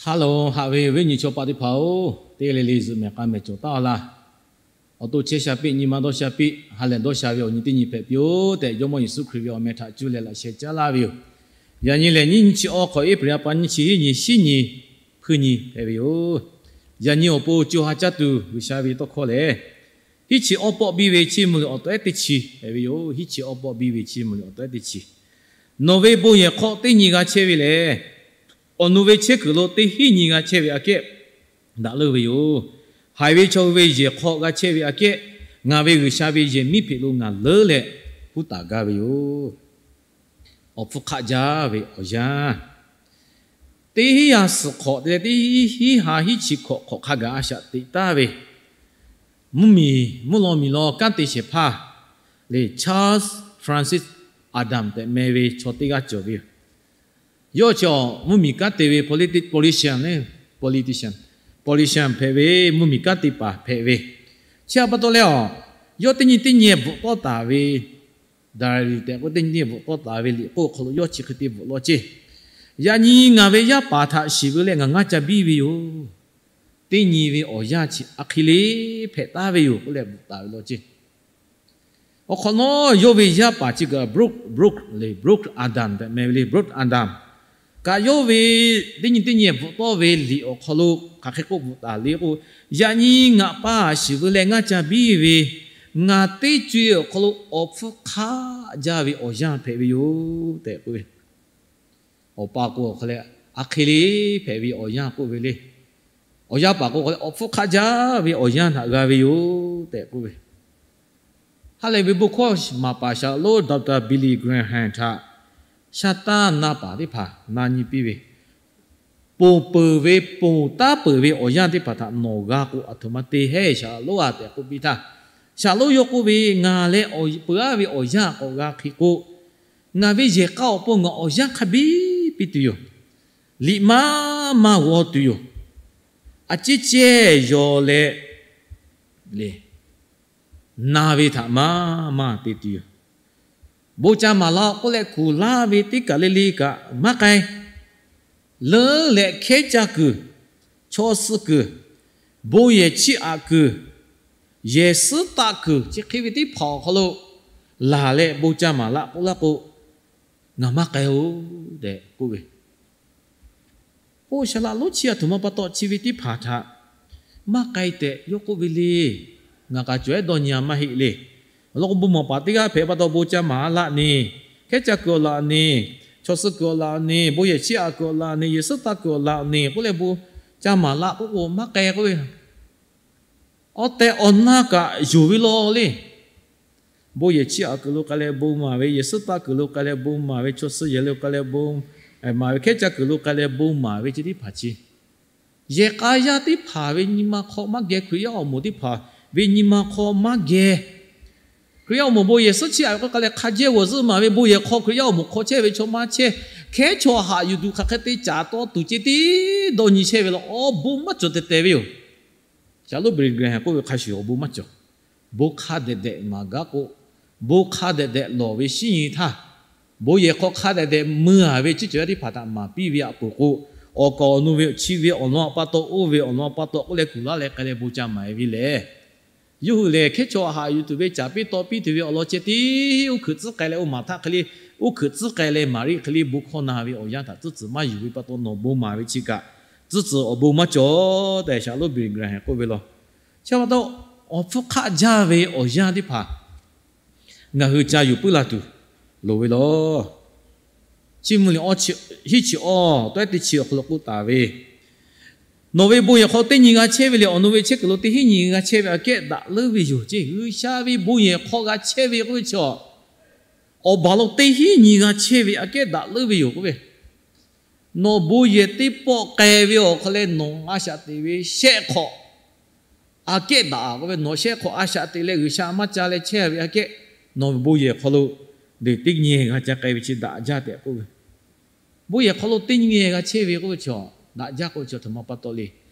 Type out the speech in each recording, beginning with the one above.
Ha lehˬ, haꞈ ve awˬ viˉ nyi chaw paˍ teˇ hpaˍ-oˬ, teˇ g'aˇ le le zuhꞈ mehˍ k'a mehˍ cawˬ taˉ laˇ. Awˬ to chehˇ sha piˇ, nyi ma dawˇ sha piˇ, ha lehˬ dawˇ sha ve awˬ nyi teˇ nyi hpehꞈ piˇ-oˆ tehꞈ, Jawˇmawˇ Yeˍsuˆ Hkriꞈ ve awˬ meh htaꞈ cuˇ leh laꞈ sheh caˉ laˇ ve yoˬ. Yaꞈ nyi lehˬ, nyiˇ nyiˇ chi awˇ hk'awꞈ, April ha pa nyiˇ chi hiˉ nyi, shinˉ nyi, hpuiˇ nyi hpehꞈ ve yoˬ. Yaꞈ nyi awˬ pon co ha caˇ tuˬ G'uiˬsha ve tawˇ hkawˇ lehˬ, hiˉ chi awˇ pawˆ biˇ ve Chiˇ mvuh liꞈ awˬ tawehˉ teˇ chi hpehꞈ ve yoˬ. Hiˉ chi awˇ pawˆ biˇ ve Chiˇ mvuh liꞈ awˬ tawehˉ teˇ chi. Nawˬ ve bon yehˬ hk'aw teˇ nyi g'a chehˇ ve lehˬ, awˬ nu ve chehˇ kuiˬ lo teˇ hinˉ nyi g'a chehˇ ve aꞈ kehˉ daꞈ leuˉ ve yoˬ. Haiˬ ve chaw hui ve yehˬ hk'aw g'a chehˇ ve aꞈ kehˉ, ngaˬ ve G'uiˬsha ve yehˬ miˉ hpeꞈ lo ngaˬ leuˉ leh huˉ taˍ gaˇ ve yoˬ. Awˬ hpfuhˇ hk'aˆ jaˇ ve awˬ yanˇ. Teˇ hinˉ ha suhˍ hk'awꞈ te leh teˇ hinˉ ha hiˉ chi hkawꞈ hk'awꞈ hk'a gaˬ a shaꞈ teꞈ taˍ ve mvuhˇmiˬ mvuhˇ law miˬ law kanˉ te shehˍ hpaˇ lehˬ, Charles Francis Ardant tehꞈ meh ve chaw teˇ g'aˇ cawˬ ve yoˬ. Yawˇ chi mvuhˇmiˬ kanˉ te ve politi- politician, politician, politician hpehꞈ ve, mvuhˇmiˬ kanˉ te paˍ hpehꞈ ve. Chi htaꞈ pa taw leh, yawˇ teˇ nyi teˇ nyi bvuhꞈ tawˆ taˍ ve, diary tehꞈ k'oˆ, teˇ nyi teˇ nyi bvuhꞈ tawˆ taˍ ve liꞈ k'oˆ awˬ hk'aw lo yawˇ chi hk'e te bvuhꞈ law ceˇ. Yaꞈ nyi ngaˬ ve yaˇ paˍ htaꞈ shiˍ veu leh ngaˬ ngaˇ ca biˇ ve yoˬ. Teˇ nyi ve awˬ yanˇ chi a hk'e le hpehꞈ taˍ ve yoˬ k'oˆ leh bvuhꞈ taˍ ve law ceˇ. Awˬ hk'awꞈ nawˉ yawˇ ve yaˇ paˍ chi kaꞈ Brooke, Brooke le, Brooke Ardant tehꞈ meh ve le, Brooke Ardant kaꞈ yawˇ ve teˇ nyi teˇ nyi bvuhꞈ tawˆ ve liꞈ awˬ hk'aw lo hk'aˬ hk'e k'oˆ bvuhꞈ taˍ le k'o, yaꞈ nyi ngaˬ pa shiˍ veu leh ngaˇ ca biˇ ve, ngaˬ teˇ co e awˬ hk'aw lo awˬ hpfuhˇ hk'aˆ jaˇ ve awˬ yanˇ hpehꞈ ve yoˬ tehꞈ k'oˆ ve. Awˬ pa k'o awˬ hk'aw leh, a hk'e le hpehꞈ ve awˬ yanˇ k'oˆ ve le. Awˬ yaˇ paˍ k'o awˬ hk'aw leh awˬ hpfuhˇ hk'aˆ jaˇ ve awˬ yanˇ htaꞈ g'a ve yoˬ tehꞈ k'oˆ ve. Ha lehˬ ve bon hkawˇ maˍ paˍ shaˍlonˉ Doctor Billy Graham htaꞈ shaˉ taˉ na paˍ teˇ hpaˍ na nyi piˇ ve, ponˬ peuˬ ve ponˬ taˉ peuˬ ve awˬ yanˇ teˇ hpaˍ htaꞈ nawˬ g'a k'o, aˬ htoꞈ ma te heˇ shaˍlonˉ a tehꞈ k'oˆ piˇ htaˇ, shaˍlonˉ yawˇ k'oˆ ve, Ngaˬ leh awˬ peuˬ aˉ ve awˬ yanˇ k'awꞈ g'a hk'e k'o, ngaˬ ve yehˬ k'a awˬ pon ngaˬ awˬ yanˇ hk'a biˇ piˇ tuˬ yoˬ. Liꞈ maˇ maˇ g'aw tuˬ yoˬ. A ciˉ cehˇ yaw leh le, na ve htaꞈ maˇ maˇ te tuˬ yoˬ. Bon ca maˍ laˇ-oˆ k'oˆ leh kuˬ laˇ ve teˇ kaˬ le le kaꞈ maˇ k'ai. Leuˉ leh hkehˉ caˇ kuiˬ, chaw suh kuiˬ, bon yehˬ chiˇ aꞈ kuiˬ, yehˬ suhˉ taˆ kuiˬ chi hk'e ve teˇ hpaˍ awˬ hk'aw lo laˬ leh bon ca maˍ laˇ k'oˆ laˇ k'o, ngaˬ maˇ k'ai-oˬ tehꞈ k'oˆ ve. Oˇ shaˍ laꞈ lonˉ chi aˬ htoꞈ ma pa taw chi ve teˇ hpaˍ htaꞈ maˇ k'ai tehꞈ yawˇ k'oˆ ve le. Ngaˬ k'aꞈ cawˬ ehˉ dawˇ nyi a maˇ heˆ le. Awˬ lawn k'o, bon maˍ paˍ teˇ g'aˇ hpehꞈ pa taw bon ca maˍ laˇ ni, hkehˉ caˇ kuiˬ awˬ laꞈ ni, chaw suh kuiˬ awˬ laꞈ ni, bon yehˬ chiˇ aꞈ kuiˬ awˬ laꞈ ni, yehˬ suhˉ taˆ kuiˬ awˬ laꞈ ni k'oˆ leh bon ca maˍ laˇ k'oˆ k'o maˇ k'ai k'oˆ ve. Awˬ tehˬ awˬ na kaꞈ yonˍ ve law le. Bon yehˬ chiˇ aꞈ kuiˬ lo k'ai leh bon maˍ ve, yehˬ suhˉ taˆ kuiˬ lo k'ai leh bon maˍ ve, chaw suh yehˬ lo k'ai leh bon maˍ ve, hkehˉ caˇ kuiˬ lo k'ai leh bon maˍ ve chi teˇ hpaˍ chi, yehˬ k'a yaˇ teˇ hpaˍ ve nyi ma hk'aw maˇ geh Hkriꞈ yaˇ awˬ moˍ teˇ hpaˍ ve nyi ma hk'aw maˇ geh. Hkriꞈ yaˇ awˬ moˍ bon yehˬ suhˉ chiˇ aꞈ ve k'oˆ k'ai leh hk'a jehˇ g'awˬ zuhˆ maˍ ve, bon yehˬ hk'aw Hkriꞈ yaˇ awˬ moˍ hk'aw chehˇ ve chaw maˇ chehˇ, hkehˉ chaw haꞈ yuˬ tuˬ hk'aˬ hk'e te caˍ taw tuˬ ceh tiˉ dawˇ nyi chehˇ ve law, awˬ bon maˇ cawˬ tehꞈ tehꞈ ve yoˬ. Shaˍlonˉ Billy Graham k'oˆ ve hk'a shuˍ awˬ bon maˇ cawˬ. Bon hk'a dehꞈ dehꞈ maˍ gaˇ k'o, bon hk'a dehꞈ dehꞈ lawˬ ve shinˉ nyi htaˇ, bon yehˬ hk'aw hk'a dehꞈ dehꞈ mui a ve ciˉ cawˬ yaˇ teˇ hpaˍ htaꞈ maˍ piˇ ve aꞈ poˍ k'o, awˬ kaˍ awˬ nu ve chi ve awˬ lawn aꞈ pa taw, oˇ ve awˬ lawn aꞈ pa taw k'oˆ leh kuˬ laˇ leh k'ai leh bon ca maˍ e ve lehˬ, yawˇ hui lehˬ hkehˉ chaw haꞈ yuˬ tuˬ ve caˍ piˇ taw piˇ tuˬ ve awˬ lawn ceh tiˉ uˉ hkuiꞈ tcuhˉ k'ai leh, oˇ Maˍhtaˆ hk'e le, uˉ hkuiꞈ tcuhˉ k'ai leh Maˍriˆ hk'e le bon hkawˇ na ve awˬ yanˇ htaꞈ tcuhˉ tcuhˬ maˇ yuˬ ve pa taw nawˬ bon maˍ ve chi kaꞈ tcuhˉ tcuhˬ awˬ bon maˇ cawˬ tehꞈ Shaˍlonˉ Billy Graham k'oˆ ve law. Chi pa taw, awˬ hpfuhˇ hk'aˆ jaˇ ve awˬ yanˇ teˇ hpaˍ ngaˬ hui ca yuˬ puiˉ la tuˬ loˍ ve law. Chiˇ mvuh liꞈ hiˉ chi awˇ tawehˉ teˇ chi awˬ hk'aw lo k'oˆ taˍ ve, Nawˬ ve bon yehˬ hk'aw teˇ nyi g'a chehˇ ve lehˬ, awˬ nu ve chehˇ kuiˬ lo teˇ hinˉ nyi g'a chehˇ ve aꞈ kehˉ daꞈ leuˉ ve yoˬ ceˇ. G'uiˬsha ve bon yehˬ hk'aw g'a chehˇ ve k'oˆ ve chi, awˬ baˬ lo teˇ hinˉ nyi g'a chehˇ ve aꞈ kehˉ daꞈ leuˉ ve yoˬ k'oˆ ve. Nawˬ bon yehˬ teˇ pawˆ k'ai ve awˬ hk'aw leh nawˬ a shaꞈ teꞈ ve shehˆ hk'awꞈ aꞈ kehˉ daꞈ k'oˆ ve, nawˬ shehˆ hk'awꞈ a shaꞈ teꞈ leh G'uiˬsha maˇ ca leh chehˇ ve aꞈ kehˉ, nawˬ ve bon yehˬ hk'aw lo teˇ nyi g'a ca k'ai ve chi daꞈ jaˇ tehꞈ k'oˆ ve. Bon yehˬ hk'aw lo teˇ nyi g'a chehˇ ve k'oˆ ve chi, daꞈ jaˇ k'oˆ ve chi aˬ htoꞈ ma pa taw le.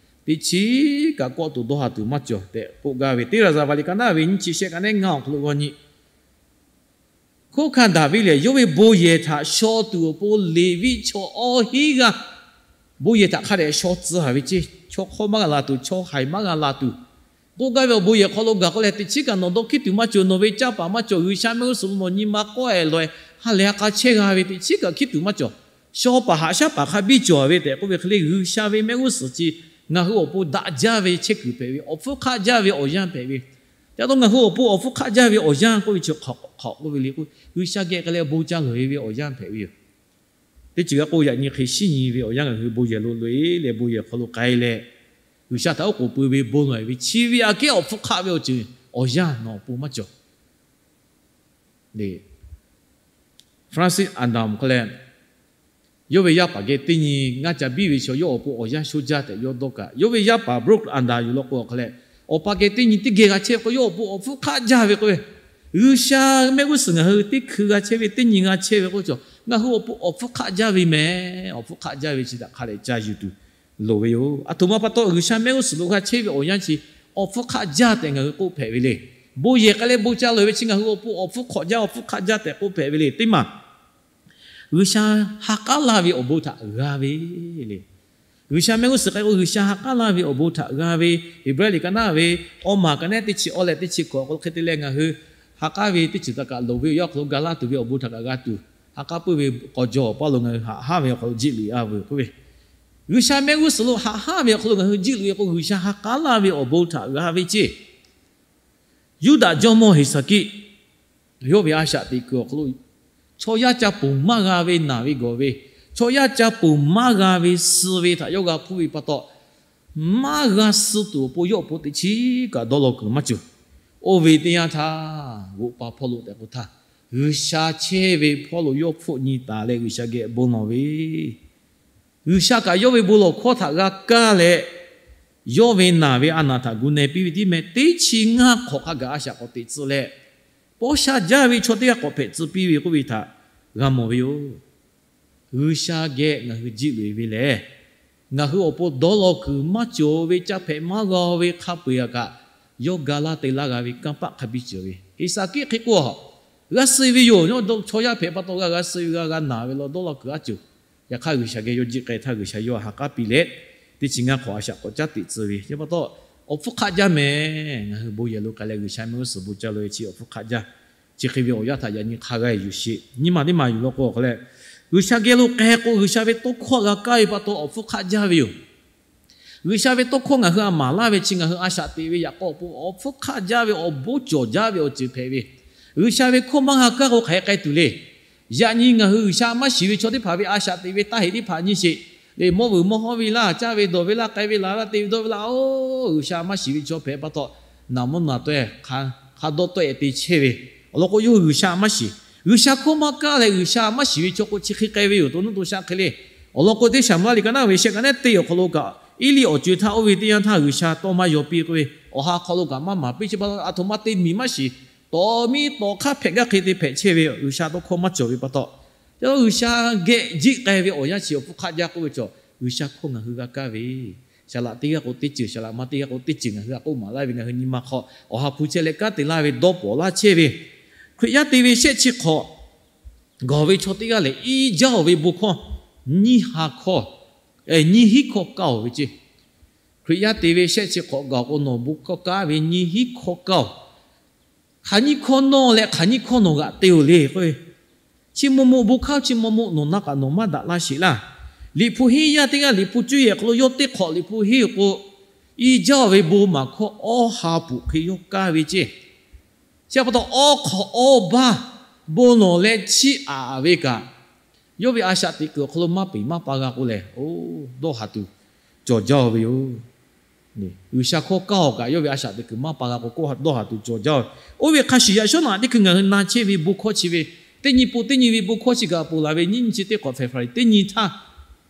Teˇ chiˉ kaꞈ kawˆ tuˬ dawˇ ha tuˬ maˇ cawˬ tehꞈ k'oˆ gaˇ ve, teˇ raˍ zaˍ vaˍ liꞈ ka naˉ ve nyiˇ chi shehˆ ka nehˉ ngaˇ awˬ hk'aw lo g'aw nyi. Hkunˉ hkanˇ Daˍviˆ lehˬ, yawˇ ve bon yehˬ htaꞈ shaw tuˬ awˬ pon Leˍviˆ chaw awˇ hinˉ g'aˇ Bon yehˬ htaꞈ hk'a dehꞈ shaw tcuh haˍ ve ceˇ. Chaw hk'awˇ maˇ g'a la tuˬ, chaw haiˬ maˇ g'a la tuˬ, k'oˆ gaˇ ve awˬ bon yehˬ hk'aw lo gaˬ k'o leh, teˇ chiˉ kaꞈ nawˬ dawˇ hkiˉ tuˬ maˇ cawˬ. Nawˬ ve canˇ paˍ maˇ cawˬ. G'uiˬsha mehˆ g'uˇ suhˍ lo nawˬ nyi ma k'awehˬ laweh ha lehˬ ha k'a chehˇ g'a ve teˇ chiˉ kaꞈ hkiˉ tuˬ maˇ cawˬ. Shaw paˍ haꞈ shaˉ paˍ hk'a biˇ cawˬ ve tehꞈ k'oˆ ve hk'e le, G'uiˬsha ve mehˆ g'uˇ suhˍ chi ngaˬ hui awˬ pon daꞈ jaˇ ve chehˇ kuiˬ hpehꞈ ve, awˬ hpfuhˇ hk'aˆ jaˇ ve awˬ yanˇ hpehꞈ ve. Ca taw ngaˬ hui awˬ pon awˬ hpfuhˇ hk'aˆ jaˇ ve awˬ yanˇ k'oˆ ve chi hk'awꞈ k'oˆ ve le k'o, G'uiˬsha geh k'ai leh bon ca lawˬ e ve awˬ yanˇ hpehꞈ ve yoˬ. Teˇ ceuˬ g'a k'o, yaꞈ nyi hk'e shinˉ nyi ve awˬ yanˇ ngaˬ hui bon yehˬ lo loꞈ e leh, bon yehˬ hk'aw lo k'ai leh, G'uiˬsha htaꞈ oˉ k'oˍ pui ve bon lawˬ e ve chi ve aꞈ kehˉ awˬ hpfuhˇ hk'aˆ ve awˬ ceuˬ awˬ yanˇ nawˬ awˬ pon maˇ cawˬ. Francis Adam hk'e leh, yawˇ ve yaˇ paˍ geh teˇ nyi ngaˇ ca biˇ ve chaw yawˇ awˬ pon awˬ yanˇ sho jaˇ tehꞈ yawˇ dawˇ kaꞈ, yawˇ ve yaˇ paˍ Brooke Adam yoˬ law k'o hk'e leh, awˬ pa geh teˇ nyi teˇ geh g'a chehˇ ve k'o, yawˇ awˬ pon awˬ hpfuhˇ hk'aˆ jaˇ ve k'oˆ ve, G'uiˬsha mehˆ g'uˇ suhˍ ngaˬ hui teˇ hkui g'a chehˇ ve, teˇ nyi g'a chehˇ ve k'oˆ ve chaw, ngaˬ hui awˬ pon awˬ hpfuhˇ hk'aˆ jaˇ ve mehˍ. Awˬ hpfuhˇ hk'aˆ jaˇ ve chi htaꞈ hk'a dehꞈ ca yuˬ tuˬ loˍ ve yoˬ. Aˬ htoꞈ ma pa taw G'uiˬsha mehˆ g'uˇ suhˍ lo g'a chehˇ ve awˬ yanˇ chi awˬ hpfuhˇ hk'aˆ jaˇ tehꞈ ngaˬ hui k'oˆ hpehꞈ ve le. Bon yehˬ k'ai leh bon ca lawˬ e ve chi ngaˬ hui awˬ pon awˬ hpfuhˇ hk'awꞈ jaˇ, awˬ hpfuhˇ hk'aˆ jaˇ tehꞈ k'oˆ hpehꞈ ve le. Teˇ maˬ, G'uiˬsha ha k'aˉ laˇ ve awˬ bon htaꞈ g'a ve le. G'uiˬsha mehˆ g'uˇ suhˍ k'ai k'o, G'uiˬsha ha k'aˉ laˇ ve awˬ bon htaꞈ g'a ve. Heˍbrehˇ liꞈ ka naˉ ve awˇ maˬ ka naˉ teˇ chi awˇ leh teˇ chi hkawꞈ k'o hk'e te leh, ngaˬ hui ha k'aˉ ve teˇ ceuˬ htaꞈ kaꞈ loˍ ve awˬ yanˇ awˬ hk'aw lo ga laˇ tuˬ ve awˬ bon htaꞈ kaꞈ g'a tuˬ, ha k'aˉ puiˉ ve k'aw jaw awˬ paˇ lo ngaˬ hui haꞈ haˉ ve awˬ hk'aw lo jiˆ luꞈ e a veuˬ k'oˆ ve, G'uiˬsha mehˆ g'uˇ suhˍ lo haꞈ haˉ ve awˬ hk'aw lo ngaˬ hui jiˆ luꞈ e k'o, G'uiˬsha ha k'aˉ laˇ ve awˬ bon htaꞈ g'a ve ceˇ. Yuˇdaꞈ jawˇmawˇ Heˍsaˍkiˆ yawˇ ve a shaꞈ teꞈ kuiˬ awˬ hk'aw lo, chaw yaˇ ca ponˬ maˇ g'a ve naˬ ve gawˬ ve, chaw yaˇ ca ponˬ maˇ g'a ve suh ve htaꞈ yawˇ g'a hpuˇ ve pa taw, maˇ g'a suh tuˬ awˬ pon yawˇ awˬ pon teꞈ chiˉ kaꞈ dawˇ law kuiˬ maˇ cawˬ. Oˇ ve teˇ yanˇ htaˇ, g'oꞈ pa hpawˇ lo tehꞈ k'o htaˇ, G'uiˬsha chehˇ ve hpawˇ lo yawˇ hpfuhˆ nyi taˍ leh G'uiˬsha geh bon lawˬ ve, G'uiˬsha kaꞈ yawˇ ve bon lawˬ hkawˇ htaꞈ g'a kaˇ leh, yawˇ ve naˬ ve a naˬ htaꞈ gu na piˇ ve tiˉ meh, teˇ chi ngaˇ hk'awꞈ hk'a gaˬ a shaꞈ k'awꞈ teꞈ tcuh leh, paw sha jaˇ ve chaw teˇ g'aˇ k'awꞈ hpehꞈ tcuh piˇ ve k'oˆ ve htaꞈ g'a mawˬ ve yoˬ. G'uiˬsha geh ngaˬ hui jiˆ loꞈ e ve lehˬ, ngaˬ hui awˬ pon dawˇ law kuiˬ maˇ cawˬ ve, caˇ hpehꞈ maˇ g'a ve hk'a peu-eˬ kaꞈ, yawˇ ga laˇ te laˇ g'a ve kanˇ paˆ hk'a biˇ cawˬ ve. Heˍsaˍkiˆ hk'e k'o, g'a suh ve yoˬ. Yawˇ chaw yaˇ hpehꞈ pa taw g'a g'a suh ve, g'a g'a naˬ ve law dawˇ law kuiˬ aˉ ceuˬ. Yaꞈ hk'aˇ G'uiˬsha geh yawˇ jiˆ k'ai htaˇ G'uiˬsha yawˇ ha k'aˉ piˇ leh, teˇ chi ngaˇ hk'awꞈ a shaꞈ k'awꞈ caˉ teꞈ tcuh ve. Chi pa taw, awˬ hpfuhˇ hk'aˆ jaˇ meh. Ngaˬ hui bon yehˬ lo k'ai leh G'uiˬsha mehˆ g'uˇ suhˍ bon ca lawˬ e chi awˬ hpfuhˇ hk'aˆ jaˇ. Chi hk'e ve awˬ yanˇ htaꞈ yaꞈ nyi hk'a g'a yuˬ sheˍ. Nyi maˬ teˇ maˬ yuˬ law k'o hk'e leh, G'uiˬsha geh lo k'ai k'o, G'uiˬsha ve tawˇ hkawˇ g'a kaˇ ve pa taw awˬ hpfuhˇ hk'aˆ jaˇ ve yoˬ. G'uiˬsha ve tawˇ hkawˇ ngaˬ hui a maˍ laˇ ve chi ngaˬ hui a shaꞈ teꞈ ve yaꞈ k'aw awˬ pon awˬ hpfuhˇ hk'aˆ jaˇ ve awˬ bon cawˬ jaˇ ve awˬ ceuˬ hpehꞈ ve. G'uiˬsha ve hkawˇ maˇ g'a kaˇ k'o hk'aˬ hk'e k'ai tuˬ le. Yaꞈ nyi ngaˬ hui G'uiˬsha maˇ shiˍ ve chaw teˇ hpaˍ ve a shaꞈ teꞈ ve taˇ heꞈ teˇ hpaˍ nyi sheˍ le. Mawˇ vuiˬ mawˇ hawˇ ve laˇ, caˇ ve dawˬ ve laˇ, k'ai ve laˬ laˇ, te ve dawˇ ve laˇ. Oˬ, G'uiˬsha maˇ shiˍ ve chaw hpehꞈ pa taw, naˬ mvuhˇ naˬ taweh hk'a dawˇ taweh te chehˇ ve awˬ lawn k'o, yawˇ hui G'uiˬsha maˇ shiˍ. G'uiˬsha hkawˇ maˇ kaˇ leh G'uiˬsha maˇ shiˍ ve chaw k'o, chi hk'e k'ai ve yoˬ. To nuˇ to sha hk'e le. Awˬ lawn k'o, teˇ Saˍmo-eˍlaˆ liꞈ ka naˉ ve shehˆ ka naˉ teˇ awˬ hk'aw lo kaꞈ, Eˇliˆ awˬ co-e htaˇ oˇ ve teˇ yanˇ htaˇ G'uiˬsha tawˇ maˇ yaw piˇ k'oˆ ve, awˬ ha hk'aw lo kaꞈ maˇ maˍ piˇ. Chi pa taw, aˬ htoꞈ ma te miˬ maˇ shiˍ, tawˍ miˇ tawˍ hk'aˇ hpehꞈ gaˇ hk'e te hpehꞈ chehˇ ve G'uiˬsha tawˇ hkawˇ maˇ cawˬ ve pa taw, yaꞈ G'uiˬsha geh jiˆ k'ai ve awˬ yanˇ chi awˬ hpfuhˇ hk'aˆ jaˇ k'oˆ ve chaw, G'uiˬsha hkawˇ ngaˬ hui g'a kaˇ ve, saˍ laꞈ teˇ g'aˇ k'o teˇ ceuˬ, saˍ laꞈ ma teˇ g'aˇ k'o teˇ ceuˬ ngaˬ hui a k'oˆ maˍ laˇ ve, ngaˬ hui nyi ma hk'aw awˬ ha hpu chehˇ leh kanˉ te laˇ ve dawˇ pawˍ laˇ chehˇ ve, Hkriꞈ yaˇ te ve shehˆ chi hk'awꞈ gaˬ ve chaw teˇ g'aˇ lehˬ, iˉ jaˇ-oˬ ve bon hkawˇ, nyiˇ ha hkawˇ, nyiˇ hinˉ hkawˇ kaˇ-oˬ ve ceˇ. Hkriꞈ yaˇ te ve shehˆ chi hk'awꞈ gaˬ k'o, nawˬ bon hkawˇ kaˇ ve nyiˇ hinˉ hkawˇ kaˇ-oˬ. Hk'aˬ nyiˇ hkawˇ nawˇ leh hk'aˬ nyiˇ hkawˇ nawˬ g'aꞈ te-oˬ le k'o, chi maw moꞈ bon hkawˇ, chi maw moꞈ nawˬ na kaꞈ nawˬ maˇ daꞈ laˇ sheˍ laˇ. Liꞈ hpu henˇ yaˇ teˇ g'aˇ Liꞈ hpu cuˇ yehˬ hk'aw lo yawˇ teˇ hk'awꞈ Liꞈ hpu henˇ k'o, iˉ jaˇ-oˬ ve bon maˍ hkawˇ awˇ ha peuˬ hk'e yawˇ kaˇ ve ceˇ. Chi pa taw, awˇ hk'awꞈ awˇ baˇ bon lawˬ leh chiˇ aꞈ ve kaꞈ, yawˇ ve a shaꞈ teꞈ kuiˬ awˬ hk'aw lo maˇ peˬ maˇ pa g'a k'o lehˬ, oˬ, dawˇ haˍ tuˬ cawˬ jaˇ-oˬ ve yoˬ. G'uiˬsha hkawˇ kaˇ-oˬ kaꞈ, yawˇ ve a shaꞈ teꞈ kuiˬ maˇ pa g'a k'o, k'oˆ dawˇ haˍ tuˬ cawˬ jaˇ-oˬ. Oˇ ve hk'a shuˍ, yaꞈ shawˉ naꞈ teˇ hkui ngaˬ hui na chehˇ ve bon hkawˇ chi ve, teˇ nyi pun teˇ nyi ve bon hkawˇ chi kaꞈ ponˬ laˬ ve, nyiˇ nyi chi teˇ hk'awꞈ February teˇ nyi htaˇ,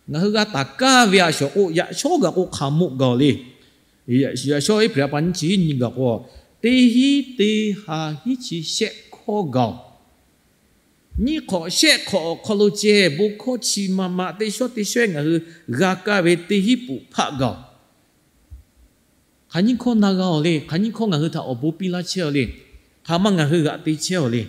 ngaˬ hui g'a taˍ kaˇ ve a shawˍ k'o, yaꞈ shawˉ gaˬ k'o hk'aˬ moˆ gaˬ-oˬ le. Yaꞈ shawˉ April a pa nyiˇ chi hiˉ nyi gaˬ k'o, teˇ hinˉ teˇ ha hinˉ chi shehˆ hkawˇ gaˬ-oˬ. Nyiˇ hk'awꞈ shehˆ hk'awꞈ awˬ hk'aw lo ceh bon hkawˇ chi ma ma teˇ shawˉ teˇ shawˉ ngaˬ hui g'a kaˇ ve teˇ hinˉ peuˬ hpaˆ gaˬ-oˬ. Hk'aˬ nyiˇ hkawˇ na g'a-oˬ le. Hk'aˬ nyiˇ hkawˇ ngaˬ hui htaꞈ awˬ bon piˇ laˇ chehˇ-oˬ le. Hk'aˬ ma ngaˬ hui g'aꞈ te chehˇ-oˬ le.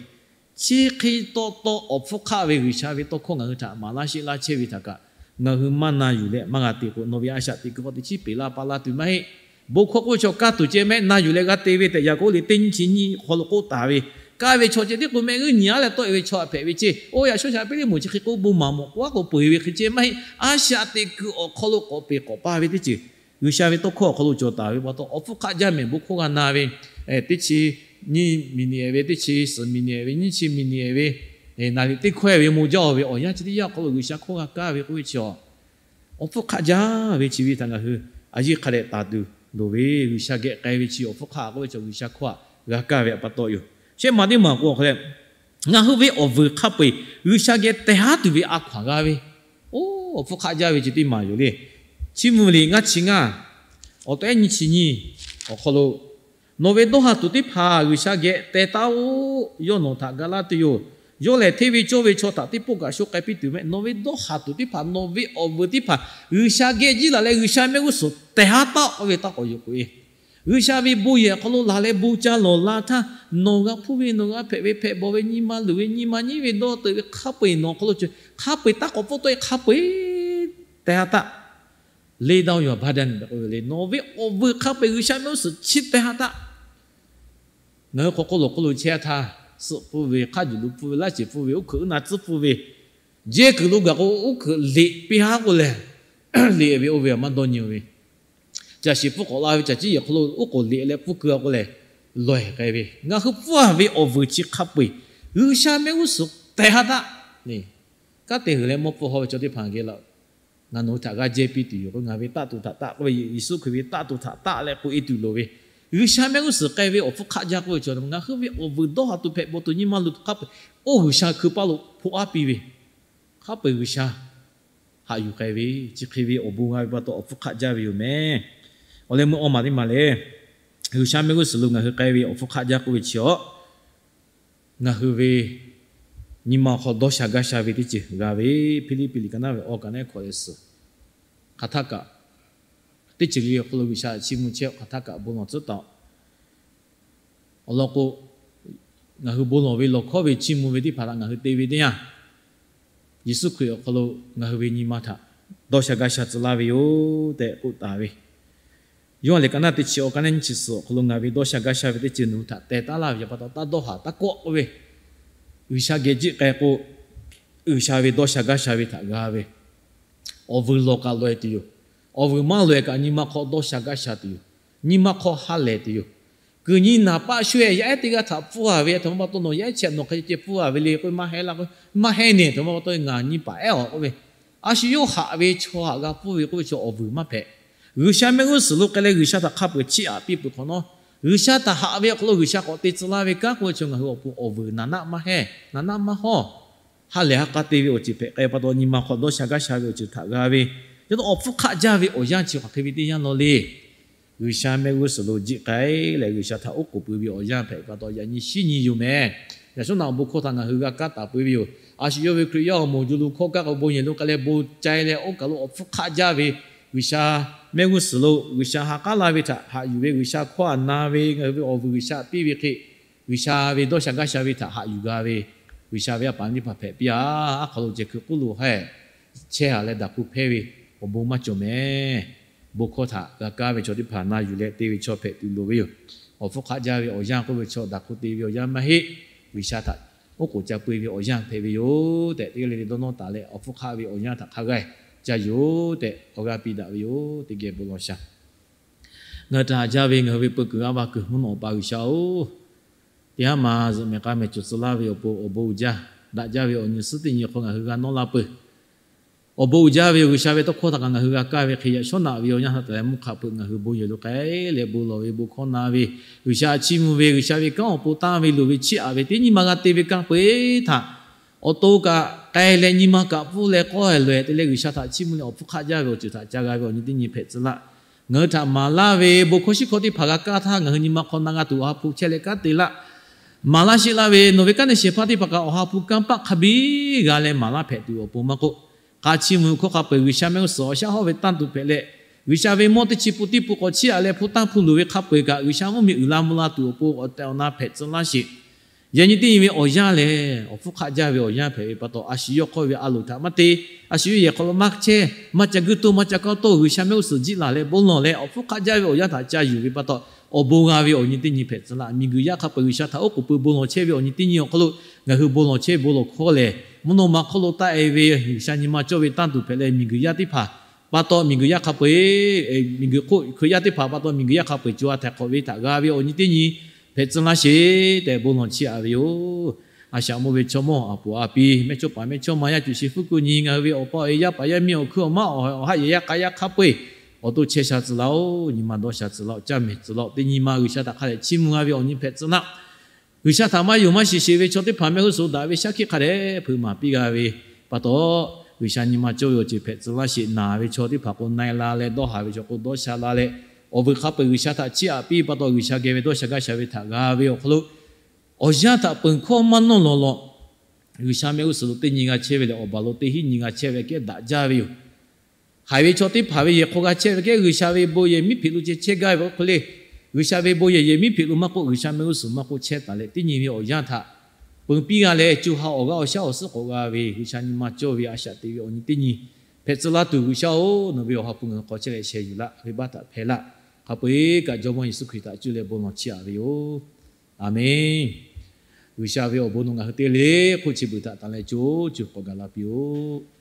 Chi hk'e taw taw awˬ hpfuhˇ hk'aˆ ve G'uiˬsha ve tawˇ hkawˇ ngaˬ hui htaꞈ maˍ laˇ sheˆ laˇ chehˇ ve htaꞈ kaꞈ, ngaˬ hui maˇ na yuˬ leh maˇ g'a te k'o, nawˬ ve a shaꞈ teꞈ kuiˬ k'awꞈ teꞈ chiˉ peˍ laˇ pa laˇ tuˬ maˇ heˆ. Bon hkawˇ k'oˆ ve chaw kaˇ tuˬ ceh mehˆ na yuˬ leh g'a te ve tehꞈ Yaˍkoˆ liꞈ teˇ nyiˇ chi nyiˇ awˬ hk'aw lo k'oˆ taˍ ve, kaˇ ve chaw ceh tiˉ k'o mehˆ g'uˇ nyi aˉ leh tawˆ e ve chaw htaꞈ hpehꞈ ve ceˇ. Oˇ yaꞈ shawˉ shaꞈ piˇ liˇ moˍ chi hk'e k'oˆ bon maˍ mawˬ k'o aˉ k'o peu eˬ ve hk'e ceh maˇ heˆ. A shaꞈ teꞈ kuiˬ awˬ hk'aw lo k'awꞈ peˍ k'awꞈ pa ve teˇ ceuˬ G'uiˬsha ve tawˇ hkawˇ awˬ hk'aw lo cawˬ taˍ ve pa taw, awˬ hpfuhˇ hk'aˆ jaˇ mehˍ bon hkawˇ g'a na ve, teˇ chi nyiˇ miˬniꞈ ehˍ ve, teˇ chi suhˍ miˬniꞈ ehˍ ve, nyiˇ chi miˬniꞈ ehˍ ve, naˍriˍ teˇ hkawehˇ ve maw jaˇ ve awˬ yanˇ chi teˇ yanˇ awˬ hk'aw lo G'uiˬsha hkawˇ g'a kaˇ ve k'oˆ ve chi, awˬ hpfuhˇ hk'aˆ jaˇ ve chi ve htaꞈ ngaˬ hui a yiˇ hk'a dehꞈ taˍ tuˬ loˍ ve. G'uiˬsha geh k'ai ve chi awˬ hpfuhˇ hk'aˆ k'oˆ ve chaw G'uiˬsha hkawˇ htaꞈ g'a kaˇ ve pa taw yoˬ. Shehˆ maˬ teˇ maˬ k'o awˬ hk'aw leh, ngaˬ hui ve awˬ vuiˬ hk'a peu-eˬ G'uiˬsha geh teh haˉ tuˬ ve a hkaw-anˬ g'a ve, oˇ awˬ hpfuhˇ hk'aˆ jaˇ ve chi teˇ maˬ yoˬ le. Chiˇ mvuh ve liꞈ ngaˇ chi ngaˇ, awˬ tehˉ nyiˇ chi nyiˇ awˬ hk'aw lo, nawˬ ve dawˇ haˍ tuˬ teˇ hpaˍ G'uiˬsha geh teh taˉ-oˆ. Yawˇ nawˬ htaꞈ ga laˇ tuˬ yoˬ. Yawˇ lehˬ hteˇ ve cawˇ ve chaw htaꞈ teˇ pawˆ kaꞈ sho k'ai piˇ tuˬ mehˆ. Nawˬ ve dawˇ haˍ tuˬ teˇ hpaˍ, nawˬ ve awˬ vuiˬ teˇ hpaˍ G'uiˬsha geh jiˇ laˬ leh G'uiˬsha mehˆ g'uˇ suhˍ teh haˉ taˉ-oˆ k'oˆ ve taˇ k'awꞈ yoˬ k'o-e. G'uiˬsha ve bon yehˬ awˬ hk'aw lo laˬ leh bon ca lawˬ la htaˇ, nawˬ g'a hpuˇ ve, nawˬ g'a hpehꞈ ve, hpehꞈ bawˬ ve, nyi ma luˬ ve, nyi ma nyiˉ ve, dawˇ teuꞈ ve hk'a peu-eˬ nawˬ awˬ hk'aw lo ceuˬ hk'a peu-eˬ taˇ k'awꞈ pfuhˇ tawˆ-e hk'a peu-eˬ teh haˉ taˇ. Lay down your burden k'oˆ ve le, nawˬ ve awˬ vuiˬ hk'a peu-eˬ G'uiˬsha mehˆ g'uˇ suhˍ chiˇ teh haˉ taˇ. Ngaˬ hui hk'aw hk'oˆ lo hk'oˆ lo chehˇ htaˇ, suhˆ pfuhˇ ve, hk'a juˬ lo pfuhˇ ve, laˇ ceˬ pfuhˇ ve, uˉ hkuiꞈ uˉ na tcuhˉ pfuhˇ ve, jehˇ kuiˬ lo gaˬ k'o uˉ hkuiꞈ liꞈ piˇ haˉ k'o lehˬ, liꞈ ve oˇ ve maˇ dawˇ nyi-o ve, caˬ shiˍ pfuhˇ k'awꞈ la ve caˬ ciˉ yehˬ hk'aw lo uˉ k'oˍ liꞈ leh pfuhˇ keu-a k'o lehˬ, lawˬ-eˬ k'ai ve. Ngaˬ hui pfuhˇ-a ve awˬ vuiˬ chi hk'a peu-eˬ G'uiˬsha mehˆ g'uˇ suhˍ teh haˉ taˇ. Kanˉ te huiˬ leh mawˇ pfuhˇ haw ve chaw teˇ hpaˍ geh laꞈ, ngaˬ nawˬ hui htaꞈ g'a jehˇ piˇ tuˬ yoˬ k'o, ngaˬ ve taˆ tuˬ htaꞈ taˆ k'oˆ ve, Yeˍsuˆ Hkriꞈ ve taˆ tuˬ htaꞈ taˆ leh k'oꞈ-e tuˬ loˍ ve, G'uiˬsha mehˆ g'uˇ suhˍ k'ai ve awˬ hpfuhˇ hk'aˆ jaˇ k'oˆ ve chaw, ngaˬ hui ve awˬ vuiˬ dawˇ haˍ tuˬ hpehꞈ bawˬ tuˬ nyi ma luˬ tuˬ hk'a peu-eˬ, oˇ G'uiˬsha hkui paˇ lo hpoˆ aˉ piˇ ve, hk'a peu-eˬ G'uiˬsha haꞈ yuˬ k'ai ve, chi hk'e ve awˬ bon g'a ve pa taw awˬ hpfuhˇ hk'aˆ jaˇ ve yoˬ mehˍ. Awˬ leh meuˇ awˇ maˬ teˇ maˬ lehˬ, G'uiˬsha mehˆ g'uˇ suhˍ lo ngaˬ hui k'ai ve awˬ hpfuhˇ hk'aˆ jaˇ k'oˆ ve chi-awˬ, ngaˬ hui ve nyi ma awˬ hk'aw dawˇ sha gaˇ sha ve teˇ ceuˬ g'a ve, Hpiˇliˇpiˆ liꞈ ka naˉ ve awˬ ka naˉ hkawꞈ leh suhˍ, hk'aˬ htaˇ kaꞈ teˇ ceuˬ le awˬ hk'aw lo G'uiˬsha chiˇ mvuh chehˇ, hk'aˬ htaˇ kaꞈ bon lawˬ tcuhˉ taˍ-oꞈ. Awˬ lawn k'o, ngaˬ hui bon lawˬ ve lawˬ hkawˉ ve chiˇ mvuh ve teˇ hpaˍ htaꞈ ngaˬ hui te ve teˇ yanˇ, Yeˍsuˆ Hkriꞈ awˬ hk'aw lo ngaˬ hui ve nyi ma htaꞈ dawˇ sha gaˇ sha tcuh laˇ ve yoˬ tehꞈ k'oˆ taˍ ve. Yoˇhanˬ liꞈ ka naˉ teˇ chi awˬ ka naˉ nyiˇ chi suhˍ awˬ hk'aw lo ngaˬ ve dawˇ sha gaˇ sha ve teˇ ceuˬ nawˬ hui htaꞈ teh taˉ laˇ ve yaꞈ pa taw, taˇ dawˇ haˍ taˇ kawˆ k'oˆ ve, G'uiˬsha geh jiˆ k'ai k'o, G'uiˬsha ve dawˇ sha gaˇ sha ve htaꞈ g'a ve, awˬ vuiˬ lawˬ kaꞈ lawˬ-e tuˬ yoˬ. Awˬ vuiˬ maˇ lawˬ-e kaꞈ nyi ma hk'aw dawˇ sha gaˇ sha tuˬ yoˬ. Nyi ma hk'aw ha lehˬ tuˬ yoˬ. Kuiˬ nyi naˍ paˆ sho-e yaˇ ehˉ teˇ g'aˇ htaꞈ pfuhˇ-a ve aˬ htoꞈ ma pa taw nawˬ yaˇ ehˉ chi htaꞈ nawˬ hk'a ceh ceh pfuhˇ-a ve le k'o, maˇ heˆ laˇ k'o, maˇ heˆ nehˬ aˬ htoꞈ ma pa taw ngaˬ nyi paˍ ehˉ-aˬ k'oˆ ve, a shu yawˇ haꞈ ve chaw htaꞈ g'a pfuhˇ ve k'oˆ ve chaw awˬ vuiˬ maˇ hpehꞈ. G'uiˬsha mehˆ g'uˇ suhˍ lo k'ai leh G'uiˬsha htaꞈ hk'a peu-eˬ chiˇ aꞈ piˇ peuˬ hk'awꞈ nawˉ, G'uiˬsha htaꞈ haꞈ ve awˬ hk'aw lo G'uiˬsha k'awꞈ te tcuh laˇ ve kanˉ k'oˆ ve chaw ngaˬ hui awˬ pon awˬ vuiˬ naˍ naˆ maˇ heˆ, naˍ naˆ maˇ hawˇ. Ha lehˬ ha k'a te ve awˬ ceuˬ hpehꞈ k'ai pa taw, nyi ma hk'aw dawˇ sha gaˇ sha ve awˬ ceuˬ htaꞈ g'a ve, yaꞈ taw awˬ hpfuhˇ hk'aˆ jaˇ ve awˬ yanˇ chi hk'aˬ hk'e ve teˇ yanˇ law le. G'uiˬsha mehˆ g'uˇ suhˍ lo jiˆ k'ai leh G'uiˬsha htaꞈ oˉ k'oˍ pui ve awˬ yanˇ hpehꞈ pa taw, yaꞈ nyi shinˉ nyi yoˬ mehˍ. Yaꞈ shawˉ naꞈ awˬ bon hkawˇ htaꞈ ngaˬ hui g'a kaˇ taˍ peuˬ ve yoˬ. A shu yawˇ ve Hkriꞈ yaˇ awˬ moˍ jo lo hkawˇ kaˇ k'o, bon yehˬ lo k'ai leh bon ca-e leh oˇ kaˬ lo awˬ hpfuhˇ hk'aˆ jaˇ ve, G'uiˬsha mehˆ g'uˇ suhˍ lo G'uiˬsha ha k'aˉ laˇ ve htaꞈ haꞈ yuˬ ve, G'uiˬsha hkawˇ htaꞈ na ve, ngaˬ hui ve awˬ vuiˬ G'uiˬsha piˇ ve hk'e, G'uiˬsha ve dawˇ sha gaˇ sha ve htaꞈ haꞈ yuˬ g'a ve, G'uiˬsha ve a paˍ teˇ hpaˍ hpehꞈ piˇ-a. Aˉ hk'aw lo ceh hkui k'oˆ lo ha chehˇ-a leh daꞈ hk'u hpehˇ ve awˬ bon maˇ cawˬ mehˍ. Bon hkawˇ htaꞈ g'a kaˇ ve chaw teˇ hpaˍ na yuˬ leh te ve chaw hpehꞈ tuˬ loˍ ve yoˬ. Awˬ hpfuhˇ hk'aˆ jaˇ ve awˬ yanˇ k'oˆ ve chaw daꞈ hk'u te ve awˬ yanˇ maˇ heˆ. G'uiˬsha htaꞈ oˉ k'oˍ ca pui ve awˬ yanˇ hpehꞈ ve yoˬ tehꞈ, teˇ g'aˇ le le dawˇ nawˇ taˍ leh, awˬ hpfuhˇ hk'aˆ ve awˬ yanˇ htaꞈ hk'a g'a ca yuˬ-oˬ tehꞈ awˬ g'aˇ piˇ daꞈ ve yoˬ. Teˇ geh bon lawˬ shaˍ. Ngaˬ hui htaꞈ haꞈ jaˇ ve ngaˬ hui ve peu kuiˬ g'aˇ va kuiˬ mvuhˇ naw Awˬ pa G'uiˬsha-oˬ, teˇ haˉ ma zuhꞈ mehˍ k'a mehˍ cawˬ tcuh laˇ ve awˬ pon awˬ bon uiˍ jaˇ. Daꞈ jaˇ ve awˬ nyi suhˉ teˇ nyi hk'aw ngaˬ hui g'a nawˇ la peuˬ. Awˬ bon uiˍ jaˇ ve yoˬ. G'uiˬsha ve tawˇ hkawˇ htaꞈ kaꞈ ngaˬ hui g'a kaˇ ve hk'e, yaꞈ shawˉ naꞈ ve awˬ yanˇ htaˇ taˍ leh mvuhˇ hk'a peu-eˬ ngaˬ hui bon yehˬ lo k'ai leh bon lawˬ ve, bon hkawˇ na ve, G'uiˬsha chiˇ mvuh ve, G'uiˬsha ve kanˉ awˬ pon tanˇ ve, luˬ ve chiˇ aꞈ ve teˇ nyi ma g'a te ve kanˇ peu-eˬ htaꞈ awˬ to kaꞈ k'ai leh nyi ma kaꞈ pfuhˇ leh k'awˇ-e lawˬ-e te leh G'uiˬsha htaꞈ chiˇ mvuh leh awˬ hpfuhˇ hk'aˆ jaˇ ve awˬ ceuˬ htaꞈ ca g'a ve awˬ nyi teˇ nyi hpehꞈ tcuh laˇ. Ngaˬ hui htaꞈ maˍ laˇ ve bon hkawˇ shiˉ hkawˇ teˇ hpaˍ g'a kaˇ htaˇ, ngaˬ hui nyi ma hk'aw na g'a tuˬ awˬ ha hpu chehˇ leh kanˉ te laˇ. Maˍ laˇ sheˆ laˇ ve nawˬ ve kanˉ te shehˍ hpaˇ teˇ hpaˍ kaꞈ awˬ ha hpu kanˇ paˆ hk'a biˇ g'a leh maˍ laˇ hpehꞈ tuˬ awˬ pon maˇ k'oˆ, k'a chiˇ mvuh hkawˇ hk'a peu-eˬ G'uiˬsha mehˆ g'uˇ suhˍ awˬ shaˉ hawˉ ve tanˇ tuˬ hpehꞈ leh, G'uiˬsha ve mawˇ teˇ chi pun teˇ pun k'awꞈ chiˇ aꞈ leh hpu tanˇ hpu luˬ ve hk'a peu-eˬ kaꞈ, G'uiˬsha mvuhˇmiˬ uiˍ la mvuh la tuˬ awˬ pon awˬ tehˬ awˬ na hpehꞈ tcuh laˇ sheˍ. Yaꞈ nyi teˇ nyi ve awˬ yanˇ lehˬ, awˬ hpfuhˇ hk'aˆ jaˇ ve awˬ yanˇ hpehꞈ ve pa taw, a shu yawˇ hk'aw ve a loˍ htaꞈ maˇ te, a shu yawˇ yehˬ hk'aw lo maˇ chehˇ, maˇ ca guiˇ toˇ maˇ ca kawˇ toˇ, G'uiˬsha mehˆ g'uˇ suhˍ jiˆ laˬ leh bon lawˬ leh, awˬ hpfuhˇ hk'aˆ jaˇ ve awˬ yanˇ htaꞈ ca yuˬ ve pa taw, awˬ bon g'a ve awˬ nyi teˇ nyi hpehꞈ tcuh laˇ. Miˬguiˬ yaˇ hk'a peu-eˬ G'uiˬsha htaꞈ oˉ k'oˍ pui bon lawˬ chehˇ ve awˬ nyi teˇ nyi awˬ hk'aw lo ngaˬ hui bon lawˬ chehˇ bon lawˬ hkawˇ lehˬ, mvuhˇ naw ma hk'oˆ lo taˆ e ve G'uiˬsha nyi ma cawˇ ve tanˇ tuˬ hpehꞈ leh, miˬguiˬ yaˇ teˇ hpaˍ pa taw miˬguiˬ yaˇ hk'a peu-eˬ, miˬguiˬ hk'oˆ Hkriꞈ yaˇ teˇ hpaˍ pa taw miˬguiˬ yaˇ hk'a peu-eˬ co ha htaiˍ hk'awꞈ ve htaꞈ g'a ve awˬ nyi teˇ nyi hpehꞈ tcuh laˇ sheˍ tehꞈ bon lawˬ chiˇ aꞈ ve yoˬ. A shaꞈ mawˇ ve chaw mawˇ a poˍ a pi, mehˇchawˇpaˍ mehˇchawˇma, yaˇ cuˬ shi fuˉ kuˆ nyi, ngaˬ hui ve awˬ pa awˬ e, yaˇ paˍ yaˇ miˇ, awˬ hkuiˉ awˬ maˇ, awˬ haˆ yehˬ yaˇ k'a yaˇ hk'a peu-eˬ awˬ to chehˇ sha tcuh laˇ-oˆ. Nyi ma dawˇ sha tcuh laˇ-oˆ. Caˇ mehˍ tcuh laˇ-oˆ. Teˇ nyi ma G'uiˬsha htaꞈ hk'a dehꞈ chiˇ mvuh g'a ve awˬ nyi hpehꞈ tcuh laˇ. G'uiˬsha htaꞈ maˇ yonˍ maˇ shiˍ sheˍ ve chaw teˇ hpaˍ mehˆ g'uˇ suhˍ daꞈ ve shaˉ hkiˆ hk'a dehꞈ hpeuꞈ maˍ piˇ g'a ve pa taw, G'uiˬsha nyi ma cawˇ ve awˬ ceuˬ hpehꞈ tcuh laˇ sheˍ. Naˬ ve chaw teˇ hpaˍ k'o na-e la leh, dawˇ haˍ ve chaw k'o dawˇ sha la leh, awˬ vuiˬ hk'a peu-eˬ G'uiˬsha htaꞈ chiˇ aꞈ piˇ pa taw, G'uiˬsha geh ve dawˇ sha gaˇ sha ve htaꞈ g'a ve awˬ hk'aw lo, awˬ yanˇ htaꞈ peunˍ hkawˇ maˇ nawˇ lawˬ lawꞈ, G'uiˬsha mehˆ g'uˇ suhˍ lo teˇ nyi g'a chehˇ ve lehˬ, awˬ baˬ lo teˇ hinˉ nyi g'a chehˇ ve kehˉ daꞈ jaˇ ve yoˬ. Haiˬ ve chaw teˇ hpaˍ ve yehˬ hk'aw g'a chehˇ ve kehˉ, G'uiˬsha ve bon yehˬ miˉ hpeꞈ lo ceh chehˇ gaˇ ve awˬ hk'e le, G'uiˬsha ve bon yehˬ yehˬ miˉ hpeꞈ lo maˇ k'oˆ, G'uiˬsha mehˆ g'uˇ suhˍ maˇ k'oˆ chehˇ taˍ leh, teˇ nyi ve awˬ yanˇ htaꞈ peunˍ piˇ g'a leh, co ha awˬ g'aˇ awˬ shaˉ awˬ suhˉ k'awꞈ g'a ve G'uiˬsha nyi ma cawˇ ve a shaꞈ teꞈ ve awˬ nyi teˇ nyi hpehꞈ tcuh laˇ tuˬ, G'uiˬsha-oˬ, nawˬ ve awˬ ha hpu ngaˬ hui hk'aw chehˇ leh sheh yuˬ laˇ ve baˆ htaꞈ hpehˇ laˇ. Hk'a peu-eˬ kaꞈ Jawˇmawˇ Yeˍsuˆ Hkriꞈ htaꞈ cuˇ leh bon lawˬ chiˇ aꞈ ve yoˬ. Aˍmenˍ. G'uiˬsha ve awˬ bon nawˬ ngaˬ hui te le hk'oˆ chi beuꞈ htaꞈ tanˬ leh co cuˬ k'awꞈ gaˬ la piˇ-oˆ.